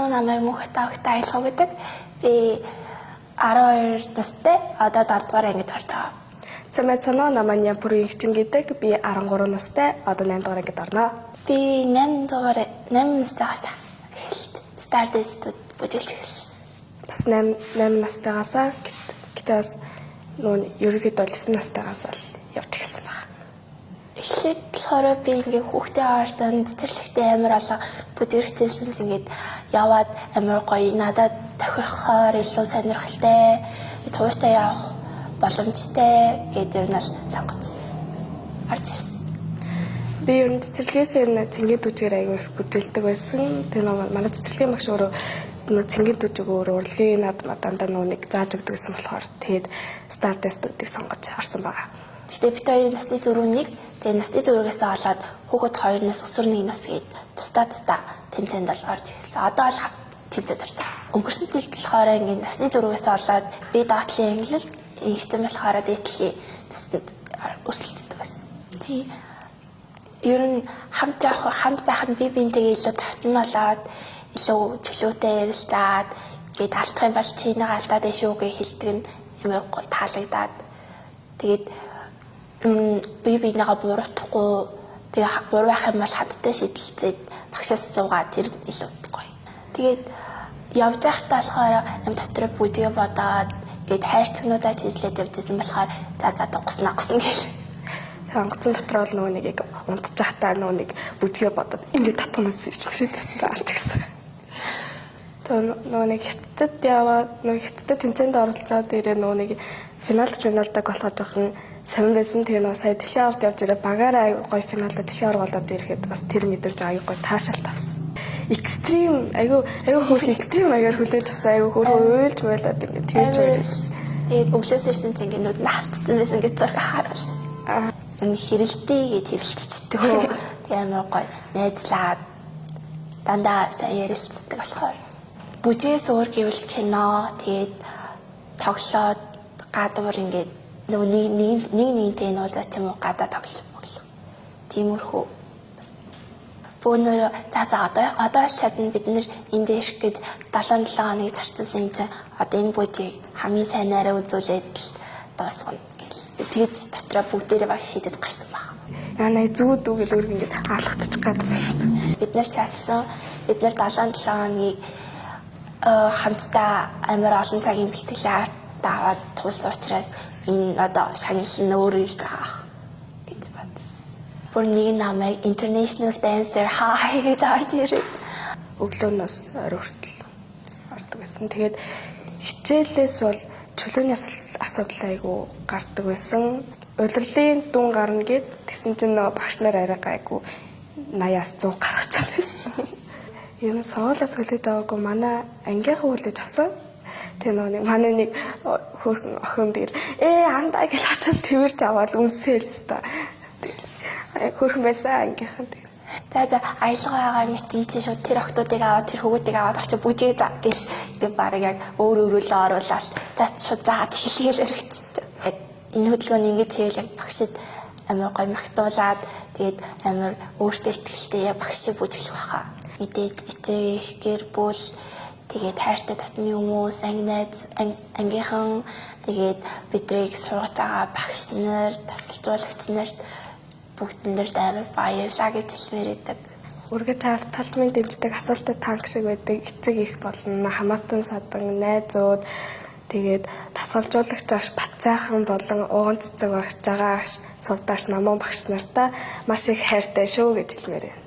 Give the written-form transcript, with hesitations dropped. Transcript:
Уу, намайг Мөнхөт Огтой Аялах гэдэг. Би 12 настай, одоо 7 дугаар ангид орж байгаа. Сайн байцгаана уу? Намайг Нямпур Игчин гэдэг. Би 13 настай, одоо 8 дугаар ангид орно. Би 8 дугаар 8 настайгаас эхэлж Stardust бүжиглж эхэлсэн. Бас 8 настайгаасаа гэтээ бас нүүн ерөнхийдөө 9 настайгаас л явж эхэлсэн баг. Эхлээд болохоор би ингээ хүүхдээ ордон цэцэрлэгтэй амар олон бүжигчээсэн ч ингээд яваад амар гоё надад тохирохоор илүү сонирхолтой, тууштай явах боломжтой гэдэг ер нь л сонгож орж ирсэн. Би ер нь цэцэрлэгээс ер нь цэнгийн түжгээр аягүй их бүжгэлдэг байсан. Тэгээ нөө манай цэцэрлэгийн багш өөрөө нөө цэнгийн түжиг өөрөө урлагийн над дандаа нөө нэг зааж өгдөг гэсэн болохоор тэгээд Stardust-ыг сонгож орсон байгаа. Гэтэ бид хоёрын насны зөрүү нэг, тэгээ насны зөрүүгээс болоод хүүхэд 2 нас, өсвөр 1 нас гээд тусдаа тусдаа тэмцээнд бол орж эхэлсэн. Одоо л тэмцээнд орж байгаа. Өнгөрсөн жилд болохоор ингээд насны зөрүүгээс болоод би доотлын ангилалд, ингэсэн болохоор дээдлийн насанд өсөлтдөг байсан. Тий. Ер нь хамт явах, хамт байх нь би биентэйгээ илүү дотн болоод илүү чөлөөтэй ярилцаад гээд алдах юм бол чи нэг алдаад ээ шүү гэж хэлдэг нь амар гоё таалагдаад, тэгээд би биенийгээ буруутахгүй, тэгээ буруу байх юм бол хамтдаа шийдэлцээд багшаас суугаад тэр илүү гоё. Тэгээд явж байхдаа болохоор юм дотор бүжгээ бодоод гээд хайрцагнуудаа чийжлээд явж исэн болохоор за за дугснаа гусно гэл. Тэгээ онгоцон дотор бол нөгөө нэг яг унтчихтаа нөгөө нэг бүжгээ бодоод ингээд татгнаас ич багшид алж гисэн. Тэгээ нөгөө нэг хятадд яваад нөгөө хятадд тэмцээнд оролцоод ирээ нөгөө нэг финалд финалдаг болохоо жоохон сонирн байсан. Тэгээ нөгөө сая дэлхийн аварт явж ирээ багаараа аягүй гоё финалд дэлхийн аварга болоод ирэхэд бас тэр мэдрэмж аягүй гоё таашаалт авсан. Extreme аягүй аягүй хөөх extreme маягаар хүлээж авсан, аягүй хөөх уйлж муйлаад ингээд тэгж байлаа. Тэгээд өглөөс ирсэн чинь ингээд нүд нь автцсан байсан гэж зураг харуул. Хэрэлдээ гэд хэрэлцчихдэг. Тэгээ амар гоё найзлаад дандаа сайн ярилцдаг болохоор. Бүжгээс өөр гэвэл кино, тэгээд тоглоод гадуур ингээд нөгөө нэг нэг нэг нэгнтэй нь уулзаад ч юм уу гадаа тоглож моглоо. Тиймэрхүү. Бөөнөрөө за за одоо л чадна, бид нэр энд ирэх гэж 77 хоног зарцуулсан юм чинь одоо энэ бүжгийг хамгийн сайнаараа үзүүлээд л дуусгана гэл. Тэгэж дотроо бүгдээрээ баг шийдэд гарсан баг. Яна зүү дүү гэл өөр ингээд алгатчих гадсан. Бид нар чадсан. Бид нар 77 хоногийг хамтдаа амар олон цагийн бэлтгэлээ аваад тулсан учраас энэ одоо шагнал нь өөрөө ирж байгаа гэж бодсон. Бүр нэг намайг international dancer хаа гэж орж ирээд өглөөнөөс орой хүртэл ордог байсан. Тэгээд хичээлээс бол чөлөөний асуудал айгу гардаг байсан. Улирлын дүн гарна гэд тэгсэн чинь нөгөө багш нар арай гайгүй 80-аас 100 гаргацсан байсан. Ер нь сургуулиас хүлээж аваагүй, манай ангийнхаа хүлээж авсан. Тэгээ нөгөө нэг манай нэг хөөрхөн охин тэгэл андаа гэж очил тэрч аваад үнсээл ста. Тэгэл хөөрхөн байсан ангийнхан тэгэл. За за аялга байгаа юм чинь чи шууд тэр охтуудыг аваад, тэр хүүгүүдийг аваад очиж бүжгээ за гэл ингээ бараг яг өөр өөрөөлөө оруулаад за шууд заагаад эхэлгээл өргөцтэй. Энэ хөдөлгөөний ингэж хийвэл яг багшид амар гоё магтуулаад, тэгээд амар өөртөө ихтэй яг багш шиг бүжиглэх байхаа. Мэдээж эцэг их, гэр бүл, тэгээд хайртай дотны хүмүүс, анги найз, ангийнхан, тэгээд бидрийг сургаж байгаа багш нар, тасалжуулагч нарт бүгдэндэрт амар баярлаа гэж хэлмээр байдаг. Өргөж талмын дэмждэг асуултад танк шиг байдаг эцэг их болон хамаатан садан, найзууд, тэгээд тасгалжуулагч багш Батцайхан болон уган цэцэг багш, жагаа агш, сувдаач, намун багш нартаа маш их хайртай шүү гэж хэлмээр байна.